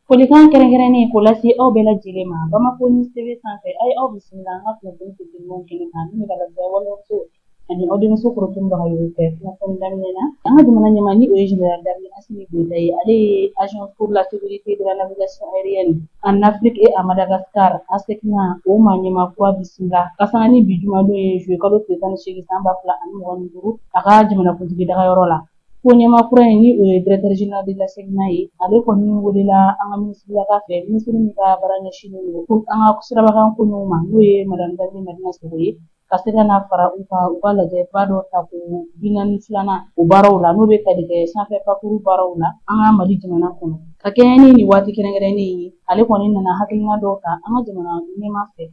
Folikan kɛrɛnkɛrɛnnen k'o lase aw bɛɛ lajɛlen ma Bamako News TV sanfɛ. A ye aw bisimila an ka kunnafoni fitinin kɛnɛ kan min bɛ ka lase walimuso ani aw denmuso Korotumu Bagayogo fɛ. Kunnafoni daminɛ na, an ka jamana ɲɛmaa ni o ye général d'armée Assimi Goïta ye, ale ye Agence pour la sécurité de la navigation aérienne en Afrique et à Madagascar, ASECNA, o maa ɲɛmaa kura bisimila ka sanga ni bi jumadon ye, juillet kalo tile 18 san 2025, a ka jamanakuntigi dagayɔrɔ la. Ko ɲɛmaa kura in, ni o ye directeur général de l'ASECNA ye, ale kɔni welela an ka minisiriya fɛ, minisiri min ka baara ɲɛsinnen don ko an ka sirabakan koɲɛw ma, n'o ye madame Danbele Madina Sogo ye, ka se ka na fara u kan u ka lajɛba dɔ ta ko 42nan o baaraw la, n'o bɛ tali kɛ sanfɛ pakuru baaraw la an ka Mali jamana kɔnɔ. Ka kɛɲɛ ni nin waati kɛrɛnkɛrɛnnen ye, ale kɔni nana hakilina dɔw ta an ka jamana ɲɛmaa fɛ.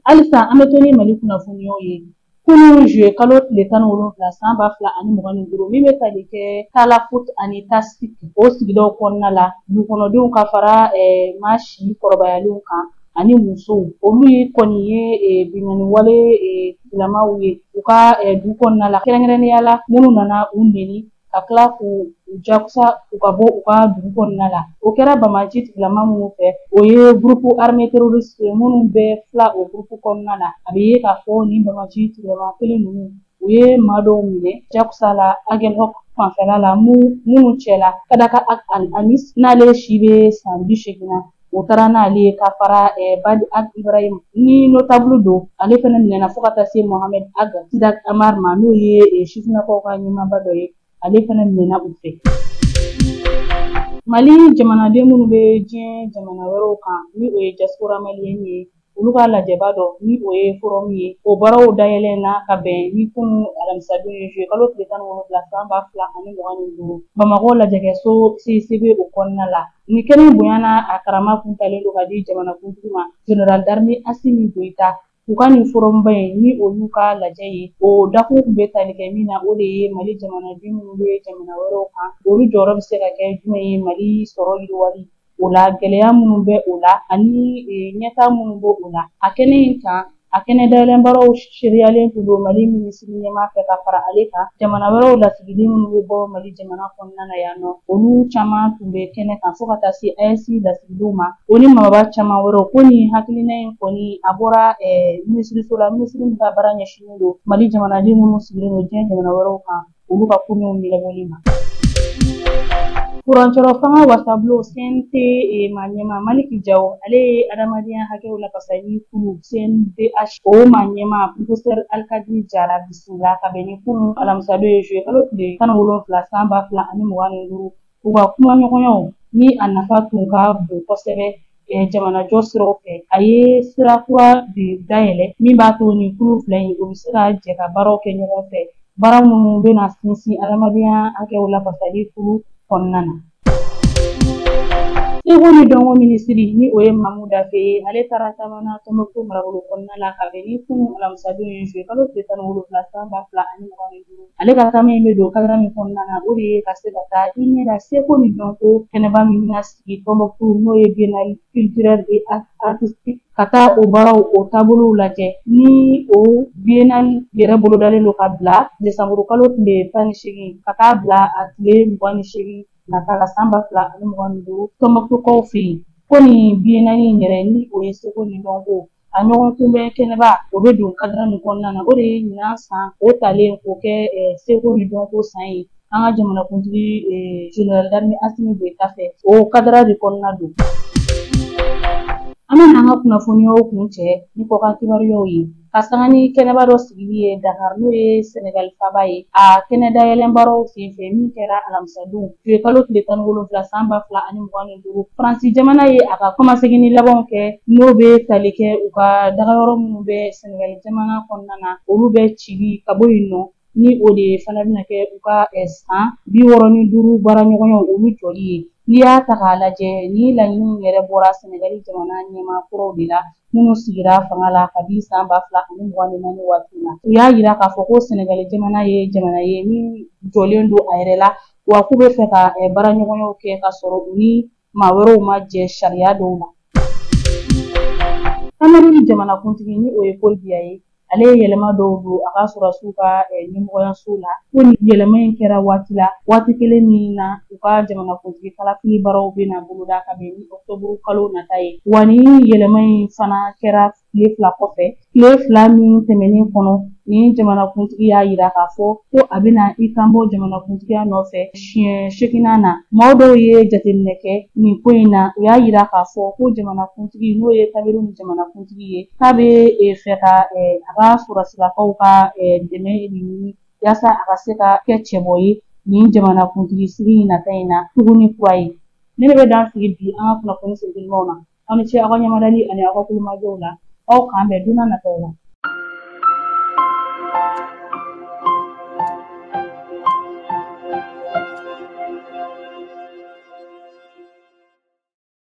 Halisa an bɛ to ni Mali kunnafoniyaw ye. Kunun juillet kalo tile 17 san 2025, min bɛ tali kɛ Kalafut ani Tasik, o sigidaw kɔnɔna la, dugukɔnɔdenw ka fara maa si kɔrɔbayalenw kan ani musow, olu ye kɔni ye binkanni wale tigilamaw ye u ka du kɔnɔna la, kɛrɛnkɛrɛnnenya la minnu nana u neni ka tila k'u jagosa u ka bɔ u ka dugu kɔnɔna la. O kɛra banbaanci tigilama minnu fɛ, o ye groupe armé terroriste ye minnu bɛ fila o groupe kɔnɔna la. A bɛ ye k'a fɔ nin banbaanci tigilama kelen ninnu, u ye maa dɔw minɛ jagosa la Aguelhok fanfɛla la, minnu cɛla Kadaka Ag Anis, n'ale si bɛ san 80 na, o taara n'ale ye, ka fara Badi Ag Ibrahim ni notable don, ale fana minɛna, fo ka taa se Mohamed Ag Sidak Amar ma, n'o ye sifinnakaw ka ɲɛmaaba dɔ ye, ale fana minɛna u fɛ. Mali jamanaden minnu bɛ diɲɛ jamana wɛrɛw kan, ni o ye diaspora malienne ye, olu ka lajɛba dɔ, ni o ye forum ye, o baaraw dayɛlɛ na ka bɛn ni kunu alamisadon ye, juillet kalo tile 17 san 2025, Bamakɔ lajɛkɛso CICB o kɔnɔna la. Nin kɛnɛ bonya n'a a karama kun talen don ka di jamanakuntigi ma, général d'armée Assimi Goïta. U ka nin forumba in, ni olu ka lajɛ ye, o dakun tun bɛ tali kɛ min na, o de ye Mali jamanaden minnu bɛ jamana wɛrɛw kan, olu jɔyɔrɔ bɛ se ka kɛ jumɛn ye Mali sɔrɔ yiriwali o la, gɛlɛya minnu bɛ o la ani ɲɛtaa minnu bɛ o la. A kɛnɛ in kan, a kɛnɛ dayɛlɛn baaraw seereyalen tun don Mali minisiri ɲɛmaa fɛ. Ka fara ale kan, jamana wɛrɛw lasigiden minnu bɛ bɔ Mali jamana kɔnɔna na yan nɔ, olu caman tun bɛ kɛnɛ kan, fo ka taa se AES lasigidenw ma, o ni mababa caman wɛrɛw. Ko nin hakilina in kɔni, a bɔra minisiriso la, minisiri min ka baara ɲɛsinnen don Mali jamanaden minnu sigilen don diɲɛ jamana wɛrɛw kan, olu ka koɲɛw ɲɛnabɔli ma. Furancɛrɔ fanga wasabulon CNT maa ɲɛmaa Maliki Jawo, ale ye adamadenya hakɛw lafasali kulu CNDH o maa ɲɛmaa professeur Alikadiri Jara bisimila ka bɛn ni kunu alamisadon ye, juillet kalo tile 17 san 2025. U ka kumaɲɔgɔnyaw ni a nafa tun ka bon kosɛbɛ jamanajɔ siraw fɛ, a ye sira kura de dayɛlɛ min b'a to nin kulu fila in, o bɛ se ka jɛ ka baaraw kɛ ɲɔgɔn fɛ, baara minnu bɛna sinsin adamadenya hakɛw lafasali kulu kɔnɔna na. Seko ni dɔnko minisiri, ni o ye Mamu Dafe ye, ale taara taama na Tɔnbukutu marabolo kɔnɔna la ka bɛn ni kunu alamisadon ye, juillet kalo tile 17 san 2025. Ale ka taama in bɛ don kadara min kɔnɔna na, o de ye ka se ka taa i ɲɛ da seko ni dɔnko kɛnɛba min bɛna sigi Tɔnbukutu, n'o ye biennale culturelle et artistique, ka taa o baaraw o taabolow lajɛ. Ni o biennale yɛrɛ bolodalen don ka bila desanburu kalo tile 18 ka taa bila a tile 28 nata la san 2025 Tɔnbukutukaw fɛ yen. Ko nin biennale in yɛrɛ, ni o ye seko ni dɔnko a ɲɔgɔn kunbɛn kɛnɛba, o bɛ don kadara min kɔnɔna na, o de ye ɲinan san o talen k'o kɛ seko ni dɔnko san ye an ka jamanakuntigi général d'armée Assimi Goïta fɛ, o kadara de kɔnɔna don. An bɛna an ka kunnafoniyaw kun cɛ ni kɔkan kibaruyaw ye, ka sanga ni kɛnɛba dɔ sigili ye Dakar, n'o ye Senegal faaba ye. A kɛnɛ dayɛlɛn baaraw senfɛ min kɛra alamisadon, juillet kalo tile 17 san 2025, Faransi jamana ye a ka kɔmaseginni labanw kɛ, n'o bɛ tali kɛ u ka dagayɔrɔ minnu bɛ Senegal jamana kɔnɔna na, olu bɛ cili ka bɔ yen nɔ, ni o de fana bɛna kɛ u ka san 65 baaraɲɔgɔnyaw olu jɔli ye. N'i y'a ta k'a lajɛ, ni laɲini yɛrɛ bɔra Senegali jamana ɲɛmaa kuraw de la minnu sigira fanga la kabi san 2024 waati la. U y'a yira k'a fɔ ko Senegali jamana ye jamana ye min jɔlen don a yɛrɛ la, wa k'u bɛ fɛ ka baaraɲɔgɔnyaw kɛ ka sɔrɔ u ni maa wɛrɛw ma jɛ sariya dɔw la. Cameroun jamanakuntigi, ni o ye Paul Biya ye, Ale ye yɛlɛma dɔw don a ka sɔrɔdasiw ka ɲɛmɔgɔyaso la. Ko nin yɛlɛma in kɛra waati la, waati kelen min na u ka jamanakuntigi kalafili baaraw bɛna boloda ka bɛn ni ɔkutɔburu kalo nata ye. Wa nin yɛlɛma in fana kɛra tile 2 kɔfɛ, tile 2 min tɛmɛnen kɔnɔ, nin jamanakuntigi y'a yira k'a fɔ ko a bɛna i kanbɔ jamanakuntigiya nɔfɛ siɲɛ 8nan na. Maaw dɔw ye jateminɛ kɛ nin ko in na, u y'a yira k'a fɔ ko jamanakuntigi, n'o ye Kamerun jamanakuntigi ye, k'a bɛ fɛ ka a ka sɔrɔdasilakaw ka dɛmɛ ɲini yaasa a ka se ka kɛ cɛbɔ ye nin jamanakuntigi sigi in nata in na tuguni kura ye. Ne de bɛ dan sigi bi an ka kunnafoni sentelimaw na. Aw ni ce aw ka ɲɛmadali ani aw ka kulomajɔw la. Aw k'an bɛn don n'a nataw la.